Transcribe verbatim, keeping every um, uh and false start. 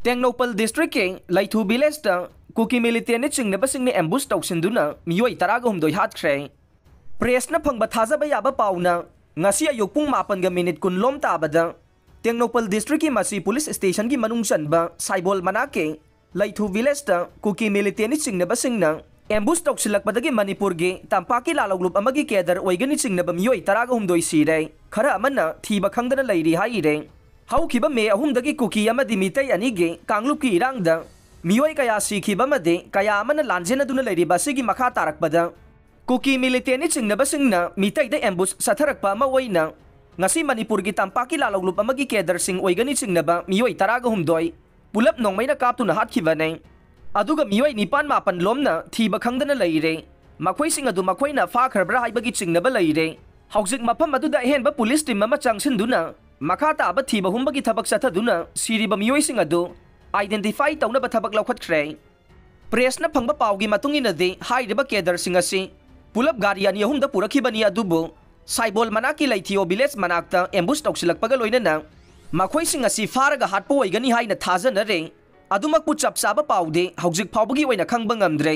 ꯇꯦꯡꯅꯧꯄꯜ ꯗꯤꯁꯇ꯭ꯔꯤꯛꯀꯤ ꯂꯩꯊꯨ ꯚꯤꯂꯦꯖꯇ ꯀꯨꯀꯤ ꯃꯤꯂꯤꯇꯦꯟꯅ ꯆꯤꯡꯅꯕꯁꯤꯡꯅ ꯑꯦꯝꯕꯨꯁ ꯇꯧꯁꯤꯟꯗꯨꯅ ꯃꯤꯑꯣꯏ ꯇꯔꯥꯒ ꯍꯨꯝꯗꯣꯏ ꯍꯥꯠꯈ꯭ꯔꯦ꯫ ꯄ꯭ꯔꯦꯁꯅ ꯐꯪꯕ ꯊꯥꯖꯕ ꯌꯥꯕ ꯄꯥꯎꯅ ꯉꯁꯤ ꯑꯌꯨꯛ ꯄꯨꯡ ꯃꯥꯄꯟꯒ ꯃꯤꯅꯤꯠ ꯀꯨꯟ ꯂꯣꯝ ꯇꯥꯕꯗ ꯇꯦꯡꯅꯧꯄꯜ ꯗꯤꯁꯇ꯭ꯔꯤꯛꯀꯤ ꯃꯁꯤ ꯄꯨꯂꯤꯁ ꯁ꯭ꯇꯦꯁꯟꯒꯤ ꯃꯅꯨꯡ ꯆꯟꯕ ꯁꯥꯏꯕꯣꯜ ꯃꯅꯥꯛꯀꯤ ꯂꯩꯊꯨ ꯚꯤꯂꯦꯖꯇ ꯀꯨꯀꯤ ꯃꯤꯂꯤꯇꯦꯟꯅ ꯆꯤꯡꯅꯕꯁꯤꯡꯅ ꯑꯦꯝꯕꯨꯁ ꯇꯧꯁꯤꯜꯂꯛꯄꯗꯒꯤ ꯃꯅꯤꯄꯨꯔꯒꯤ ꯇꯝꯄꯥꯛꯀꯤ ꯂꯥꯂꯧꯂꯨꯞ ꯑꯃꯒꯤ ꯀꯦꯗꯔ ꯑꯣꯏꯒꯅꯤ ꯆꯤꯡꯅꯕ ꯃꯤꯑꯣꯏ ꯇꯔꯥꯒ ꯍꯨꯝꯗꯣꯏ ꯁꯤꯔꯦ, ꯈꯔ ꯑꯃꯅ ꯊꯤꯕ ꯈꯪꯗꯅ ꯂꯩꯔꯤ ꯍꯥꯏꯔꯦ꯫ ꯍꯧꯈꯤꯕ ꯃꯦ ꯑꯍꯨꯝꯗꯒꯤ ꯀꯨꯀꯤ ꯑꯃꯗꯤ ꯃꯤꯇꯩ ꯑꯅꯤꯒꯤ ꯀꯥꯡꯂꯨꯞꯀꯤ ꯏꯔꯥꯡꯗ ꯃꯤꯑꯣꯏ ꯀꯌꯥ ꯁꯤꯈꯤꯕ ꯑꯃꯗꯤ ꯀꯌꯥ ꯑꯃꯅ ꯂꯥꯟꯖꯦꯟꯅꯗꯨꯅ ꯂꯩꯔꯤꯕ ꯑꯁꯤꯒꯤ ꯃꯈꯥ ꯇꯥꯔꯛꯄꯗ ꯀꯨꯀꯤ ꯃꯤꯂꯤꯇꯦꯟꯅ ꯆꯤꯡꯅꯕꯁꯤꯡꯅ ꯃꯤꯇꯩꯗ ꯑꯦꯝꯕꯨꯁ ꯆꯠꯊꯔꯛꯄ ꯑꯃ ꯑꯣꯏꯅ ꯉꯁꯤ ꯃꯅꯤꯄꯨꯔꯒꯤ ꯇꯝꯄꯥꯛꯀꯤ ꯂꯥꯂꯧꯂꯨꯞ ꯑꯃꯒꯤ ꯀꯦꯗꯔꯁꯤꯡ ꯑꯣꯏꯒꯅꯤ ꯆꯤꯡꯅꯕ ꯃꯤꯑꯣꯏ ꯇꯔꯥꯒ ꯍꯨꯝꯗꯣꯏ ꯄꯨꯂꯞ ꯅꯣꯡꯃꯩꯅ ꯀꯥꯞꯇꯨꯅ ꯍꯥꯠꯈꯤꯕꯅꯤ꯫ ꯑꯗꯨꯒ ꯃꯤꯑꯣꯏ ꯅꯤꯄꯥꯟ ꯃꯥꯄꯟ ꯂꯣꯝꯅ ꯊꯤꯕ ꯈꯪꯗꯅ ꯂꯩꯔꯦ꯫ ꯃꯈꯣꯏꯁꯤꯡ ꯑꯗꯨ ꯃꯈꯣꯏꯅ ꯐꯥꯈ꯭ꯔꯕ꯭ꯔꯥ ꯍꯥꯏꯕꯒꯤ ꯆꯤꯡꯅꯕ ꯂꯩꯔꯦ꯫ ꯍꯧꯖꯤꯛ ꯃꯐꯝ ꯑꯗꯨꯗ ꯑꯍꯦꯟꯕ ꯄꯨꯂꯤꯁ ꯇꯤꯝ ꯑꯃ ꯆꯪꯁꯤꯟꯗꯨꯅ ꯃꯈꯥ ꯇꯥꯕ ꯊꯤꯕ ꯍꯨꯝꯕꯒꯤ ꯊꯕꯛ ꯆꯠꯊꯗꯨꯅ ꯁꯤꯔꯤꯕ ꯃꯤꯑꯣꯏꯁꯤꯡ ꯑꯗꯨ ꯑꯥꯏꯗꯦꯟꯇꯤꯐꯥꯏ ꯇꯧꯅꯕ ꯊꯕꯛ ꯂꯧꯈꯠꯈ꯭ꯔꯦ꯫ ꯄ꯭ꯔꯦꯁꯅ ꯐꯪꯕ ꯄꯥꯎꯒꯤ ꯃꯇꯨꯡ ꯏꯟꯅꯗꯤ ꯍꯥꯏꯔꯤꯕ ꯀꯦꯗꯔꯁꯤꯡ ꯑꯁꯤ ꯄꯨꯂꯞ ꯒꯥꯔꯤ ꯑꯅꯤ ꯑꯍꯨꯝꯗ ꯄꯨꯔꯛꯈꯤꯕꯅꯤ, ꯑꯗꯨꯕꯨ ꯁꯥꯏꯕꯣꯜ ꯃꯅꯥꯛꯀꯤ ꯂꯩꯊꯤꯌꯣ ꯚꯤꯂꯦꯖ ꯃꯅꯥꯛꯇ ꯑꯦꯝꯕꯨꯁ ꯇꯧꯁꯤꯜꯂꯛꯄꯒ ꯂꯣꯏꯅꯅ ꯃꯈꯣꯏꯁꯤꯡ ꯑꯁꯤ ꯐꯥꯔꯒ ꯍꯥꯠꯄ ꯑꯣꯏꯒꯅꯤ ꯍꯥꯏꯅ ꯊꯥꯖꯅꯔꯦ꯫ ꯑꯗꯨꯃꯛꯄꯨ ꯆꯞ ꯆꯥꯕ ꯄꯥꯎꯗꯤ ꯍꯧꯖꯤꯛ ꯐꯥꯎꯕꯒꯤ ꯑꯣꯏꯅ ꯈꯪꯕ ꯉꯝꯗ꯭ꯔꯦ꯫